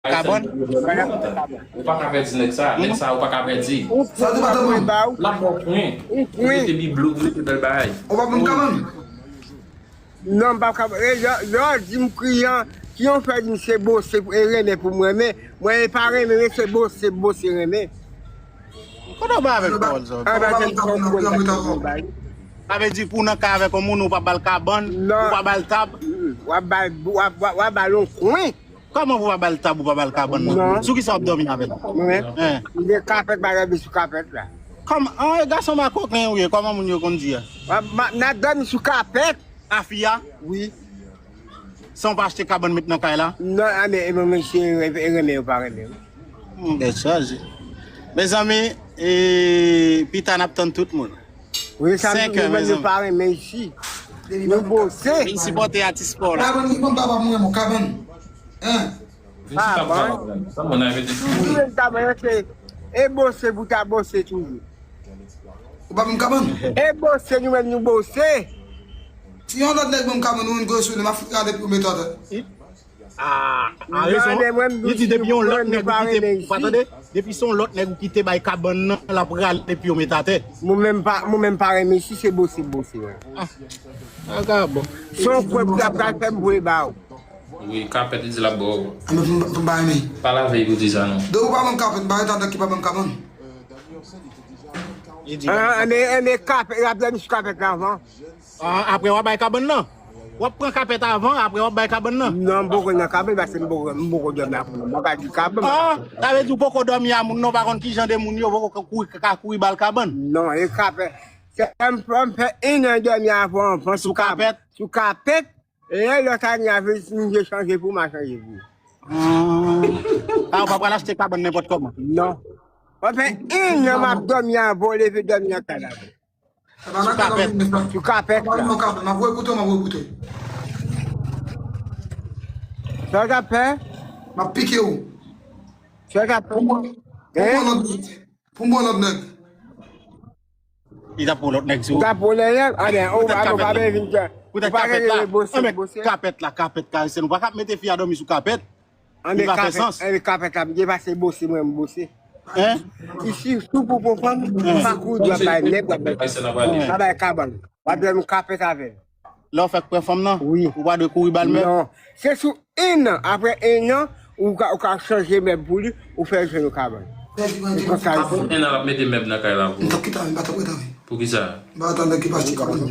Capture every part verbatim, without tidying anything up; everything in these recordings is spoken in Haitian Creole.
Kabann? Ou pa ka pèdi nèg sa. Nèg sa, ou pa ka pèdi. Sa di pa tankou. L ap ba w pwen. Ou mete biblo, ou mete bèl bagay. Ou pa ban m kabann? Non, m pa ka. E, lè, lè w di m kriyan, ki yon fè di m se bose e renmen pou m renmen. Mwen, e pa renmen, men se bose, bose renmen. Kote w bay avèk pawòl sa yo? Sa vle di pou w nan kay avèk yon moun, ou pa ba l kabann, ou pa ba l tab? W ap ba l, w ap, w ap, w ap ba l yon kwen. Kòman pou w pa ba l tab, ou pa ba l kabann nan? Sou ki sa w ap dòmi avè l? Mwen, m gen kapèt, m pa dòmi sou kapèt la. Kòman, an, e gason makoken ou ye, kòman moun yo konn di a? N ap dòmi sou kapèt. A fi a? Wi. San w pa achte kabann met nan kay la? Non, a men, e mwen, mesye, e renmen yo pa renmen. Mwen gen chaje. Mezanmi, e, pita n ap tann tout moun. Wi, sa senk è, mezanmi. Yo pa renmen isi. Nou bose. Vin sipòte atis pa w la. Kabann ki bon papa mwen, mon kabann. Hein? Vin sipòte kabann. Sa moun nan mete tou. Wi, kabann, se, e bose pou ta bose toujou. Ou pa menm kabann? E bose, nou menm nou bose. Si yon lòt nèg ban m kabann, ou menm gwo sou li, m ap fout rale pou mete atè. Ah, a rezon. Li di depi yon lòt nèg ou kite, pa tande, depi se yon lòt nèg ou kite bay kabann nan, l ap rale epi yo met atè. Mwen menm pa, mwen menm pa renmen si se bose, bose, wi. Ah, vagabon. Se yon kwèb ki ap pral fè m voye ba w. Wi, kapèt li di l ap ba w. A men pou m, pou m pa renmen. Pa lave pou di sa non. Donk ou pa ban m kapèt, m pa ret adan ki pa ban m kabann. Li di. Ah, men, men kapèt, l ap dòmi sou kapèt la avan. Ah, apre w ap bay kabann nan? W ap pran kapèt avan, apre w ap bay kabann nan? Non, m poko nan kabann, paske m poko, m poko dòmi ak moun. Mwen pa di kabann. Ah, sa vle di w poko dòmi a moun nan, w pa konn ki jan de moun yo, poko ka kouri, ka kouri ba l kabann. Non, e kapèt. Se m fè, m fè en an dòmi avè w anvan sou kapèt. Sou kapèt? Sou kapèt? E lòt ane a vin, si m vle chanje pou m a chanje pou ou. Ah. Ah, ou pa pral achte kabann nenpòt kòman? Non. Mwen fè en an m ap dòmi avè w, leve dòmi nan kay la. Sou kapèt. Sou kapèt la. M ap voye koute w, m ap voye koute w. Sa w t ap fè? M ap pike w. Sa w t ap fè? Pou mwen, pou mwen lòt nèg. Pou m pran lòt nèg. Li t ap pran lòt nèg sou ou. Li t ap pran lòt nèg? Anben, ou pa, ou pa bezwen vin fè. Poutèt kapèt la. Anben, kapèt la, kapèt Carlsen. Ou pa ka ap mete fi a dòmi sou kapèt. Li pa fè sans. Anben, kapèt la, m depase bose, mwen, m bose. Hein? Isi, si w pou pran fanm, pa kouri dwat bay nèg, w ap bay, w ap bay kabann. W ap dòmi kapèt avè l. Lè w fèk pran fanm nan, wi, ou pa dwe kouri ba l mèb? Non. Se sou en an. Apre en an, ou ka, ou ka chanje mèb pou li, ou fè l jwenn yon kabann. Se konsa l fè. Apre en an, l ap mete mèb nan kay la pou ou. M t ap kite avè l, m pa t ap ret avè l. Poukisa? M pa t ap ki pa achte kabann.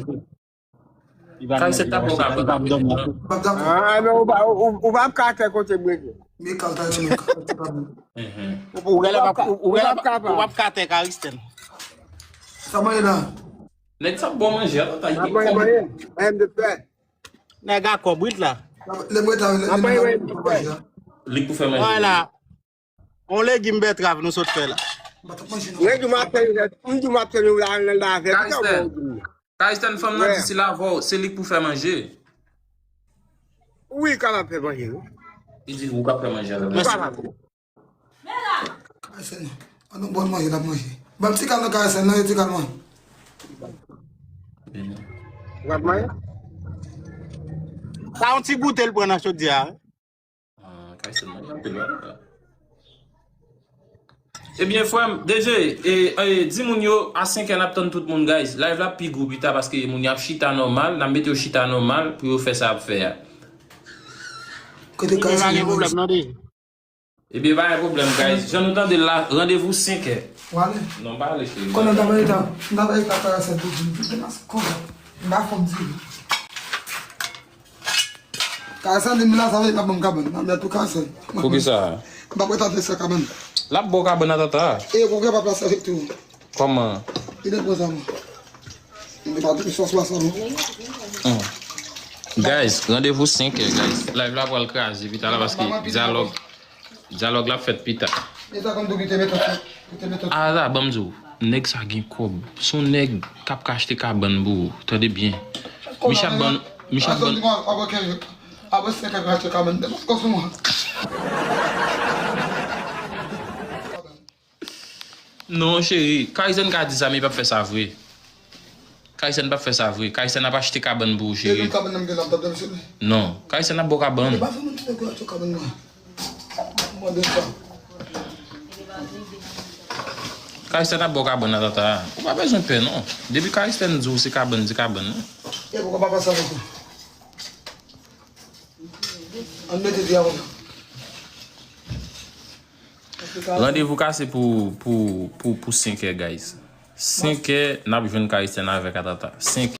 Carlsen t ap ba w kabann. M p ap dakò. Ah, men ou pa, ou, ou, ou p ap ka atè kote m rete. Men Carlsen, men Carlsen, kabann. Ou, ou genlè p ap, ou, ou genlè p ap, ou p ap ka atè Carlsen. Sa mwen la. Nèg sa bon manje, atata, li gen kòb. Mwen, mwen, mwen, mwen, mwen. Nèg a kòb wi la. Lè mwen ta, lè, lè mwen ta, mwen ta. Li pou fè manje. Vwala. On legim bètrav nou sot fè la. Mwen di m ap fè, m di m ap fè nou la, la, la, avè. Carlsen, fanm nan di si l avè w, se li k pou fè manje. Wi, kapab fè manje, wi. Li di ou k ap fè manje avè l. Ou kapab. Carlsen, an nou bon manje, n ap manje. Ban m ti kal nan Carlsen, nan ti kal mwen. Ou ap manje? Sa yon ti goute l pran nan chodyè a. Ah, Carlsen manje anpil, wi. Ebyen, frè m, D J, e, e, di moun yo, a senk è n ap tann tout moun, guys. Live la pi gou pita paske moun yo ap chita nòmal, n ap mete yo chita nòmal pou yo fè sa y ap fè a. Kote Carlsen? Pa gen pwoblèm, non, D J. Ebyen, pa gen pwoblèm, guys. Jan nou tande l la, randevou senk è. Ou ale? Non, m pa ale, cheri. Konnen m ta mande ta, m ta mande ta Carlsen pou di m, te mas kòb. M pa fòk di. Carlsen di m la, sa vle di l ap ban m kabann. M ap mèt pou Carlsen. Poukisa? M pa prèt avè sa kabann. L ap ba w kabann atata. E ou gen pa plas avèk tou. Kòman? Li te pran sa mwen. Li te pa tou sòs la sa non. Hmm. Guys, randevou senk è, guys. Live la pral kraze pita la paske dyalòg. Dyalòg la ap fèt pita. E sa konn tou kite metòd, kite metòd. Ala, ban m di w, nèg sa gen kòb. Se yon nèg k ap ka achte kabann pou ou. Tande byen. Misye ap ban, misye ap ban. Apre senk an, apre senk an, achte kabann. Depanse kòb sou mwen. Non, cheri. Carlsen ka di sa, men li p ap fè sa vre. Carlsen p ap fè sa vre. Carlsen ap achte kabann pou ou, cheri. Depi kabann nan m gen la, m t ap dòmi sou li. Non. Carlsen ap ba w kabann. E pa fè moun ki fè kou achte kabann mwen. Mande sa. Karistèn ap ba w kabann nan, Tata. Ou pa bezwen pè, non. Depi Karistèn di w se kabann, di kabann, non. E poukò pa pase avèk ou? Ann mete di a konsa. Randevou kase pou, pou, pou, pou senkè, guys. Senkè, n ap jwenn Karistèn avèk Atata. Senkè.